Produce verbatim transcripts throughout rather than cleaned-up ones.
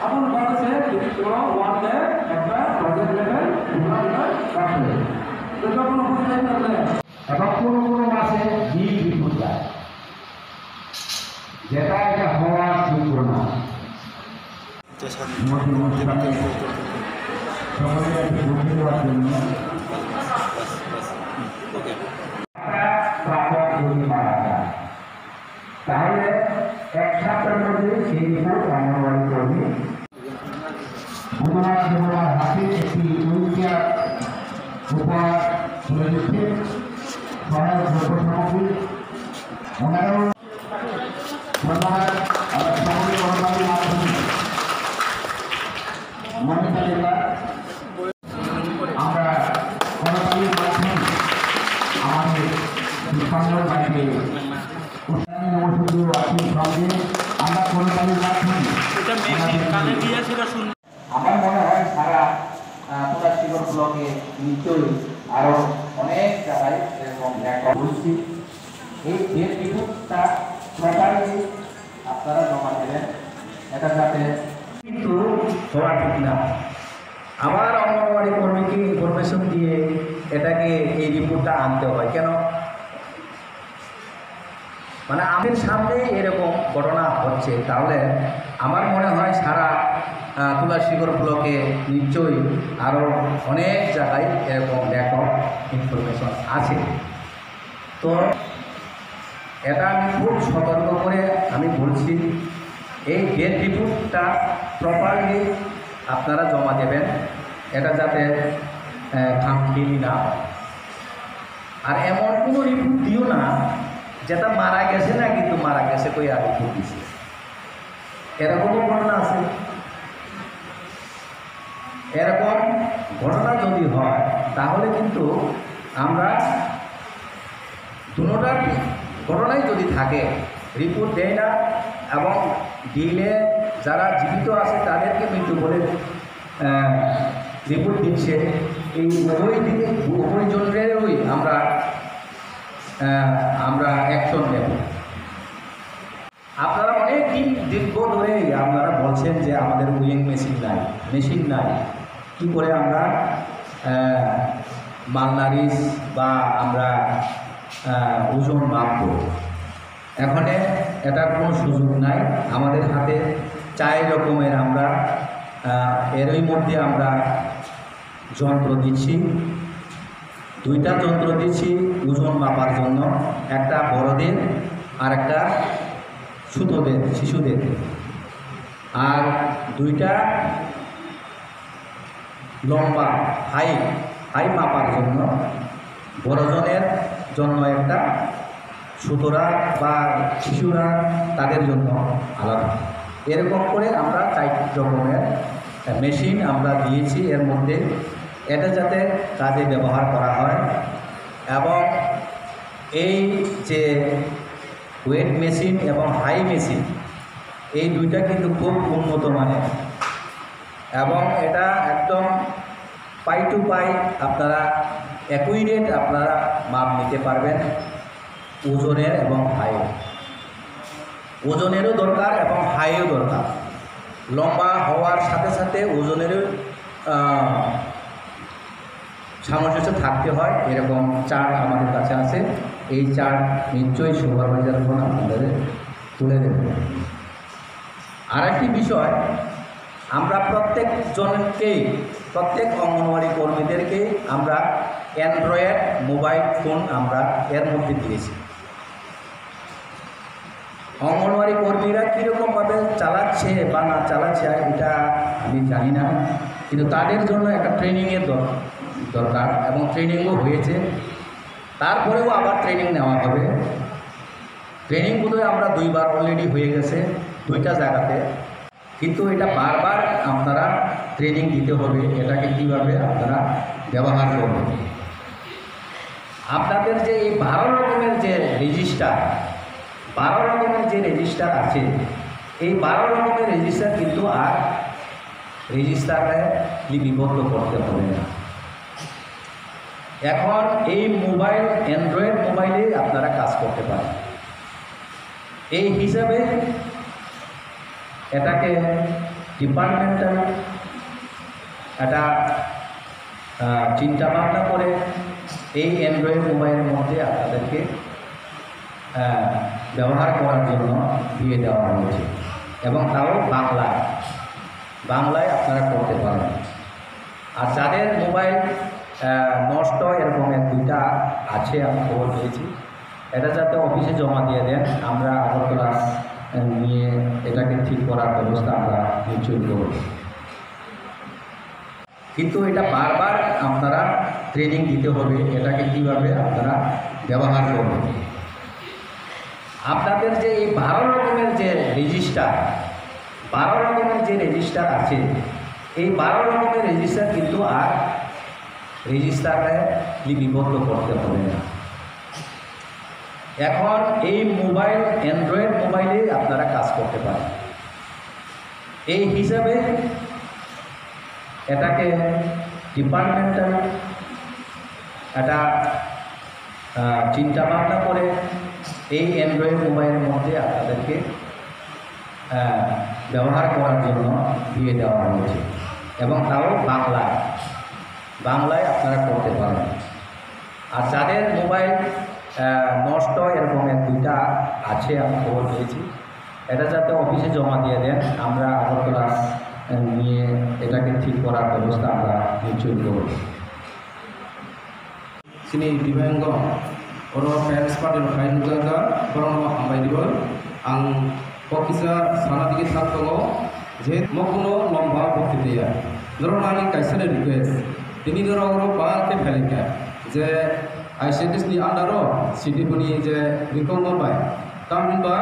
Aboni bagwi se tini chwla one day ekta project level program level rakha. To jokhon bujai thakle. Ebong kono kono mase bill report jai, jeta eta howa joggo na. মধ্যে অনুষ্ঠানে সকলের একটু বুঝে দেওয়ার জন্য। একটা প্রাপক যদি মারা যায়, তাহলে এক সপ্তাহের মধ্যে সেই রিপোর্ট অঙ্গনওয়াড়ি কর্মী বুধবার শুক্রবার হাতে একটি হুইল চেয়ার উপহার তুলে দিচ্ছে, সহায়ক দ্রব্য সামগ্রী। ওনারাও ধন্যবাদ। আমরা সকলে করতালি মাধ্যমে মনে করি আমরা করতালির মাধ্যমে আমাদের বিশ্বন্দর ভাইকে উৎসাহী নমস্কার আশীর্বাদ দিয়ে আমরা করতালির মাধ্যমে এটা মেশিন কানে দিয়ে সেটা শুন আমার মনে হয় সারা, আহ, পলাশিগড় ব্লকে নিশ্চয়ই আরো অনেক জায়গায় এরকম লেখা বলছি। এই যে রিপোর্টটা প্রপারলি আপনারা জমা দেবেন, এটা যাতে কিন্তু হওয়া ঠিক না। আবার অঙ্গনওয়াড়ি কর্মীকে ইনফরমেশন দিয়ে এটাকে, এই রিপোর্টটা আনতে হয়। কেন? মানে, আমাদের সামনেই এরকম ঘটনা হচ্ছে, তাহলে আমার মনে হয় সারা, আহ, তুলাসিগড় ব্লকে নিশ্চয়ই আরও অনেক জায়গায় এরকম লেখক ইনফরমেশন আছে। তো এটা আমি খুব সতর্ক করে আমি বলছি, এই ডেথ রিপোর্টটা প্রপারলি আপনারা জমা দেবেন, এটা যাতে, আহ, খামখেয়ালি না হয়। আর এমন কোনো রিপোর্ট দিও না যেটা মারা গেছে না, কিন্তু মারা গেছে কই আর রিপোর্ট দিছে, এরকমও ঘটনা আছে। এরকম ঘটনা যদি হয়, তাহলে কিন্তু আমরা দুটোটার ঘটনাই যদি থাকে, রিপোর্ট দেয় না এবং দিলে যারা জীবিত আছে তাদেরকে মৃত্যু বলে, আহ, রিপোর্ট দিচ্ছে, এই উভয় দিকে, উভয় জনেরই আমরা, আহ, আমরা অ্যাকশন নেব। আপনারা অনেক দিন, দীর্ঘ ধরেই আপনারা বলছেন যে আমাদের ওয়েইং মেশিন নাই, মেশিন নাই, কি করে আমরা, আহ, মালনারিশ বা আমরা, আহ, ওজন মাপবো। এখন এটার কোনো সুযোগ নাই। আমাদের হাতে চার রকমের আমরা, আহ, এরই মধ্যে আমরা যন্ত্র দিচ্ছি, দুইটা যন্ত্র দিচ্ছি ওজন মাপার জন্য, একটা বড়দের আর একটা ছোটদের, শিশুদের। আর দুইটা লম্বা, হাইট, হাইট মাপার জন্য, বড়জনের জন্য একটা, ছোটরা বা শিশুরা তাদের জন্য আলাদা। এরকম করে আমরা চার রকমের মেশিন আমরা দিয়েছি। এর মধ্যে এটা যাতে কাজে ব্যবহার করা হয় এবং এই যে ওয়েট মেশিন এবং হাই মেশিন, এই দুইটা কিন্তু খুব উন্নত মানের এবং এটা একদম পাই টু পাই আপনারা অ্যাকুরেট আপনারা মাপ নিতে পারবেন ওজনের এবং হাইট। ওজনেরও দরকার এবং হাইটও দরকার। লম্বা হওয়ার সাথে সাথে ওজনেরও, আহ, সামঞ্জস্য থাকতে হয়। এরকম চার্ট আমাদের কাছে আছে, এই চার্ট নিশ্চয়ই সুপারভাইজার বোন আপনাদের তুলে দেবে। আর একটি বিষয়, আমরা প্রত্যেক জনকেই, প্রত্যেক অঙ্গনওয়াড়ি কর্মীদেরকেই আমরা অ্যান্ড্রয়েড মোবাইল ফোন আমরা এর মধ্যে দিয়েছি। অঙ্গনওয়াড়ি কর্মীরা কীরকমভাবে চালাচ্ছে বা না চালাচ্ছে, এটা আমি জানি না, কিন্তু তাদের জন্য একটা ট্রেনিংয়ের দর-, দরকার এবং ট্রেনিংও হয়েছে। তারপরেও আবার ট্রেনিং নেওয়া হবে। ট্রেনিং বোধহয় আমরা দুইবার অলরেডি হয়ে গেছে দুইটা জায়গাতে, কিন্তু এটা বারবার আপনারা ট্রেনিং দিতে হবে, এটাকে কীভাবে আপনারা ব্যবহার করবেন। আপনাদের যে এই বারো রকমের যে রেজিস্টার, বারো রকমের যে রেজিস্টার আছে, এই বারো রকমের রেজিস্টার কিন্তু আর রেজিস্টারে লিপিবদ্ধ করতে হবে না। এখন এই মোবাইল, অ্যান্ড্রয়েড মোবাইলেই আপনারা কাজ করতে পারেন। এই হিসাবে এটাকে ডিপার্টমেন্টাল একটা, আহ, চিন্তা ভাবনা করে এই অ্যান্ড্রয়েড মোবাইলের মধ্যে আপনাদেরকে, আহ, ব্যবহার করার জন্য দিয়ে দেওয়া হয়েছে এবং তাও বাংলায়, বাংলায় আপনারা করতে পারেন। আর যাদের মোবাইল, আহ, নষ্ট এরকম এক দুইটা আছে, আমি খবর পেয়েছি, এটা যাতে অফিসে জমা দিয়ে দেন, আমরা আগরতলা, আহ, নিয়ে এটাকে ঠিক করার ব্যবস্থা আমরা নিশ্চয়ই করব। কিন্তু এটা বারবার আপনারা ট্রেনিং দিতে হবে, এটাকে কিভাবে আপনারা ব্যবহার করবেন। আপনাদের যে এই বারো রকমের যে রেজিস্টার, বারো রকমের যে রেজিস্টার আছে, এই বারো রকমের রেজিস্টার কিন্তু আর রেজিস্টারে লিপিবদ্ধ করতে হবে না। এখন এই মোবাইল, অ্যান্ড্রয়েড মোবাইলে আপনারা কাজ করতে পারেন। এই হিসাবে এটাকে ডিপার্টমেন্টাল একটা, আহ, চিন্তা ভাবনা করে এই অ্যান্ড্রয়েড মোবাইলের মধ্যে আপনাদেরকে, আহ, ব্যবহার করার জন্য দিয়ে দেওয়া হয়েছে এবং তাও বাংলায়, বাংলায় আপনারা করতে পারেন। আর যাদের মোবাইল, আহ, নষ্ট এরকম এক দুইটা আছে, আমি খবর পেয়েছি, এটা যাতে অফিসে জমা দিয়ে দেন, আমরা আগরতলা, আহ, নিয়ে এটাকে ঠিক করার ব্যবস্থা আমরা নিশ্চয়ই করব। Chini Dibango, oro parents party rok khai nukjak jak, borokno hambai rwi. Ang kok kisa sana digwi thang tongo, je mo kuno lomba bukti tiya. Norok ani kaisa ni request, tini norok oro bal khe phailingkha, je I C D S ni under o C D P ni je ringkokma bai, tamni ba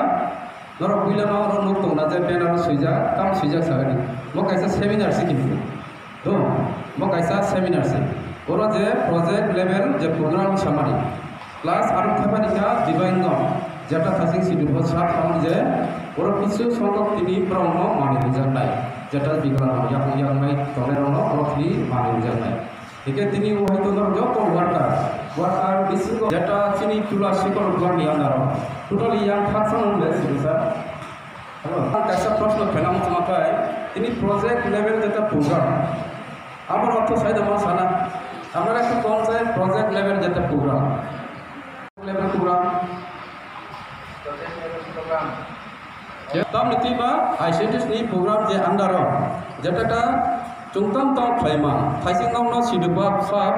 Norok puila no oro nuk tongna je banner o swijak, tam swijak sagani. Mo kaisa seminar se kintu. To, mo kaisa seminar se. Oro je project level je program samani. Plus aro thepani kha dibaingno, jeta thasing sidu bo sab samani je, oro kisu songkok tini borokno manwi rijak nai. Jeta bikla yang yang nai tongnai rokno oro tini manwi rijak nai. Hingke tini o hai tono joto worker, worker bisingo jeta chini tula sikor block ni under o totally yang khaksa nang le sir. Hello, ang kaisa proshno khaina muchungma khai, tini project level jeta program. Abo rok to sai da ma sana. Amra ekta kon sai project level jeta program. Level program. Tamni twi ba I C D S ni program je under o jeta ta chwng tam tam khlai man, thaising nokno siduk ba sap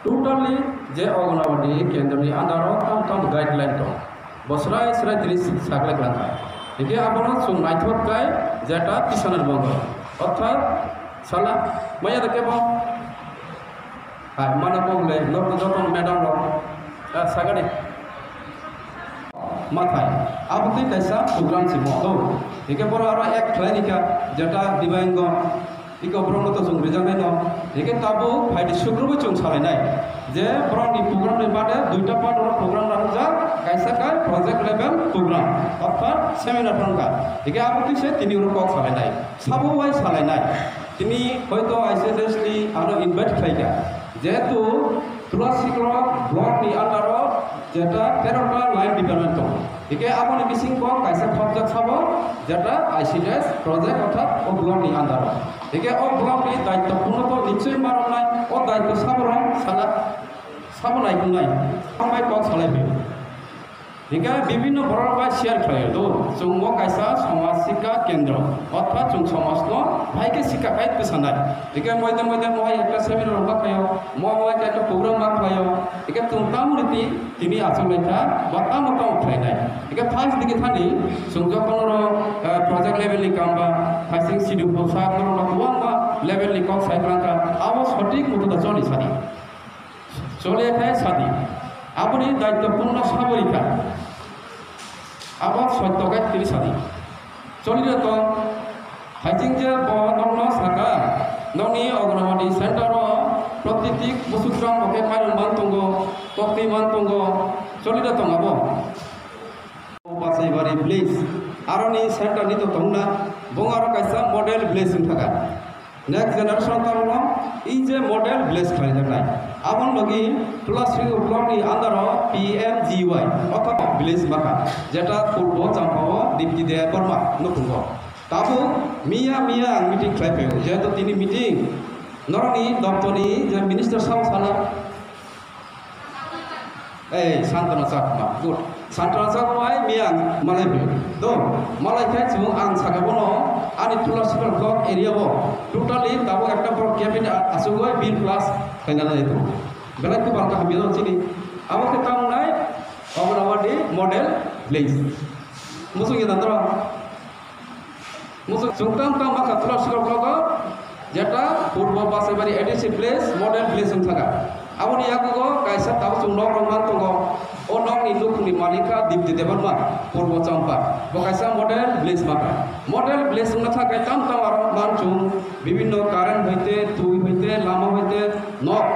totally je Anganwadi kendro ni under o tam tam guideline tong. Bo srai srai tini saklek langkha. Hingke abono chwng naithok kai jeta tisana bongo. Orthat sala maya da kebo Hai, mana kok le, nok joto madam rok, ah, sagani. Mathai, abo twi kaisa program si mo, to. Hingke boro aro ek khlai ni kha, jeta dibaingo, iko borok no to chwng rijak nai no. Hingke tabuk phaidi sukru bo chwng salai nai. Je borok ni program ni bade duita part oro program rang jak, kaisa kai project level program, orthat seminar thang kha. Hingke abo twi se tini oro kok salai nai. Sabo bai salai nai. Tini hoito I C D S ni ano invite khlai kha. Jehetu Tulashikhara block ni under o jeta tero ta line department tongo. Hingke aboni bisingo kaisa khopjak sabo jeta I C D S project orthat o block ni under o. Hingke o block ni daityo puno to nichoi ma rwnai, o daityo sabo rok sala, sabo naikolnai. Hambai kok salai phaio. Hingke bibhinno borok bai share khlaio do, chwng bo kaisa samaj sikha kendro, orthat chwng samajno bahai khe sikha khai twsanai. Hingke moide moide mohai ekta seminar rok ma khlaio, mo mohai khe ekta program ma khlaio. Hingke chwng tamo riti tini achuk lai kha, ba tamo tamo khlainai. Hingke first digi thani chwng jokhon oro, eh, project level ni kam ba, thaising sidu phosa, borok no kwbangma level ni kok sai kwrang kha, abo sothik mukuda choli sadi. Chole khe sadi. Aboni daityo punno sabo rikha. Abo sotto khe tini sadi. Choli rok tong. Haiching je bo nokno saka. Nokni Anganwadi center o protiti busukrang bo khe mairum man tongo, tokti man tongo. Choli rok tong abo. Basaibari village. Aroni center ni to tongna. Bong aro kaisa model village wngkha. Next generation tamo no, ei je model village khlaijaknai. Aboni logi Tulasrikar block ni under o P M G Y, othoba village maka, jeta purbo Champao Dipti Debbarma nukhungo. Tabuk miya miya ang meeting khlai phaio, jehetu tini meeting norokni doptorni je minister sao sana, ei, Santana Chakma, good. Santana Chakma hai miya ang malai phaio. To, malai khai chwng ang saka bono ani Tulasrikar block area o totally tabuk ekta borok cabinet a-, asugoi bill pass khaina nai to. Belai kwbang kaham ya chini. Abo khe tamo nai Anganwadi model village. Muchung ya tantro. Muchung chwng tam tam ma kha Tulasrikar block o, jeta Purbo Basaibari A D C village, model village wng thaka. Aboni yakugo kaisa tabuk chwng nok rok man tongo. O nokni nukhungni malik kha Dipti Debbarma, Purbo Champa. Bo kaisa model village ma kha. Model village wngna thaka tam tam aro man chwng bibhinno current hoite, twi hoite, lama hoite, nok.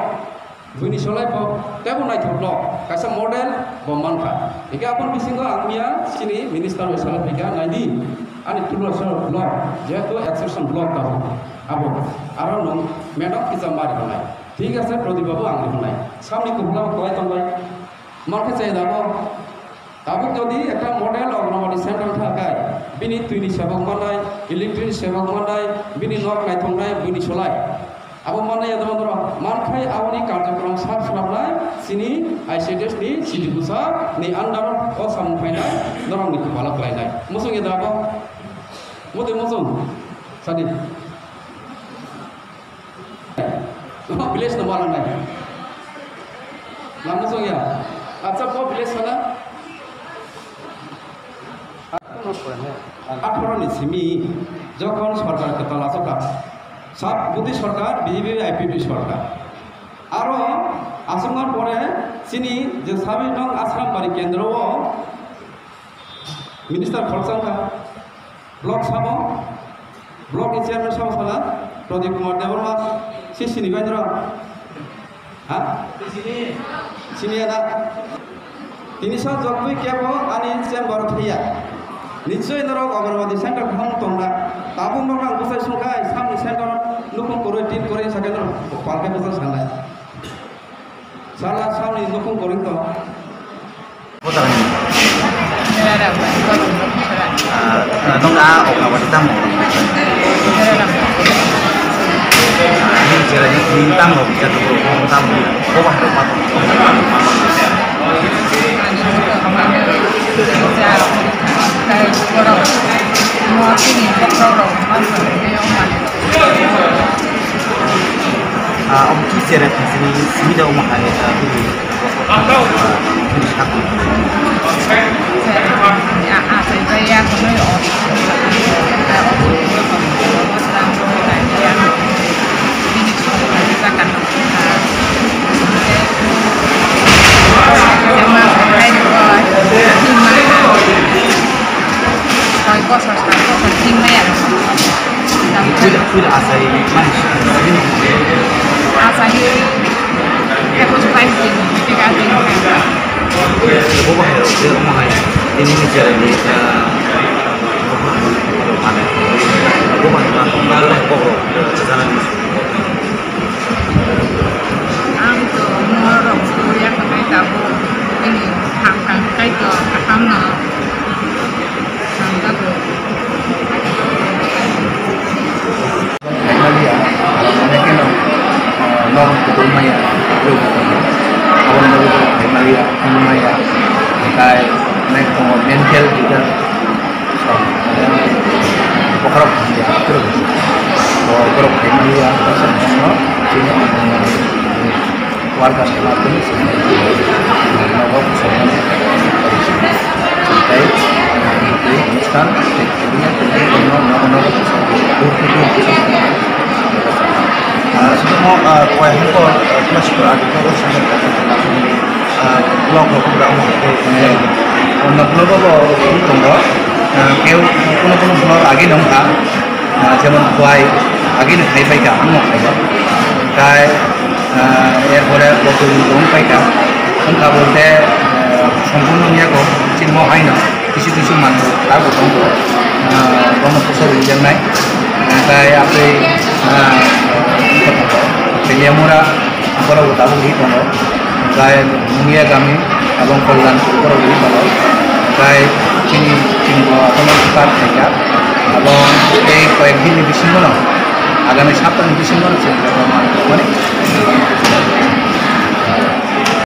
Buini solai bo tebo naithok no kaisa model bo mankha. Hingke aboni bisingo ang miya chini minister bai salai phaikha, naidi ani Tulasrikar block jehetu exception block tabuk abo aro nwng madam kisa mari hwnai. Thik ase, Pradip babu ang rihwnai. Samni kuphla bo kwlai tongbai. Mankhe chai dabo. Tabuk jodi ekta model Anganwadi center wngkha khe, bini twini sebok mannai, electric sebok mannai, bini nok naithoknai, buini solai. Abo mannai ya dama doro, mankhai aboni karjokrom sak swnamnai, chini I C D S ni city busa ni under o samung phainai, norokni kwpalo klainai. Muchung ya dabo, mode muchung, sadi. Village no mala nai. Namo song ya. Acha bo village sana. Atharo ni simi jokhon sorkar kwtal asokha. Sab budi sorkar, B J P I P F T sorkar. Aro asokna pore chini je sabi nong Asrambari kendro o minister khoroksa wngkha. Block samo, block ni chairman samo sala, Pradip Kumar Debbarma, si sini bai noro? Ha? Sini ya na? Tini sa jotoi kebo ani chamber o thaiya. Nichoi norok Anganwadi center thang tongna. Tabuk norok ang bwsai sungkhai, samni center nukhung kwrwi, tin kwrwi sakhe norok palkhe bwsai sanai. Sala samni nukhung kwrwi tong. Kota ni. Ah, ah, nung a okna wadi tamo. Ah, ni jera ni, ni tamo, jatuh tamo. Kau bahar apa tu? Ah, om ki sere phisini simi da om hai, ah, bini. Soi bosor, sat bosor, tin maya. Pura, pura asai, mani, asai, ekush bais din, thik ase. Bo bahai rok je, mo hai, tini ni jera ni, ah, bo bahai rok, bo bahai rok, jana ni. Ang to mo rok, ya ko nai ta bo, ini, thang thang, kai to, kaham no. Khaimaliya, onek kheno, ah, nok kutung maya, aboni bagwi borok khaimaliya, hwnwi maya, tai onek tongo mental disorder, bokhorok hamya, borok khaimaliya, chini workers ni maধ্যমে nogo bwsajwkmani tei tei onusthan tei khaimya tei nogo nogo bwsajwkmani. Ah, sutamo, ah, koi hapor, ah, Tulasrikar agi nogo simi, ah, block rok gra mo tei, eh, onno block o bo tongo, ah, keu kono kono block agi nong kha. Ah, jemon Khowai, agini khai paikha, ang no khaio. Tai, ah, erpore Botol ni tong paikha. Wngkha bolte, ah, sompurno wngya kho, chini mo haino kisu kisu manwi tabuk tongo. Ah, bono kusa ringjaknai. Ah, tai aboni, ah, Teliamura, Borok bo tabuk ri tongo. Gai Munia Gami, abong Kalyanpur borok ri tongo. Gai chini, chini bo akhama start khaikha. Abong tei koyek din ni bisingo no, agami sapta ni bisingo no chini borok mani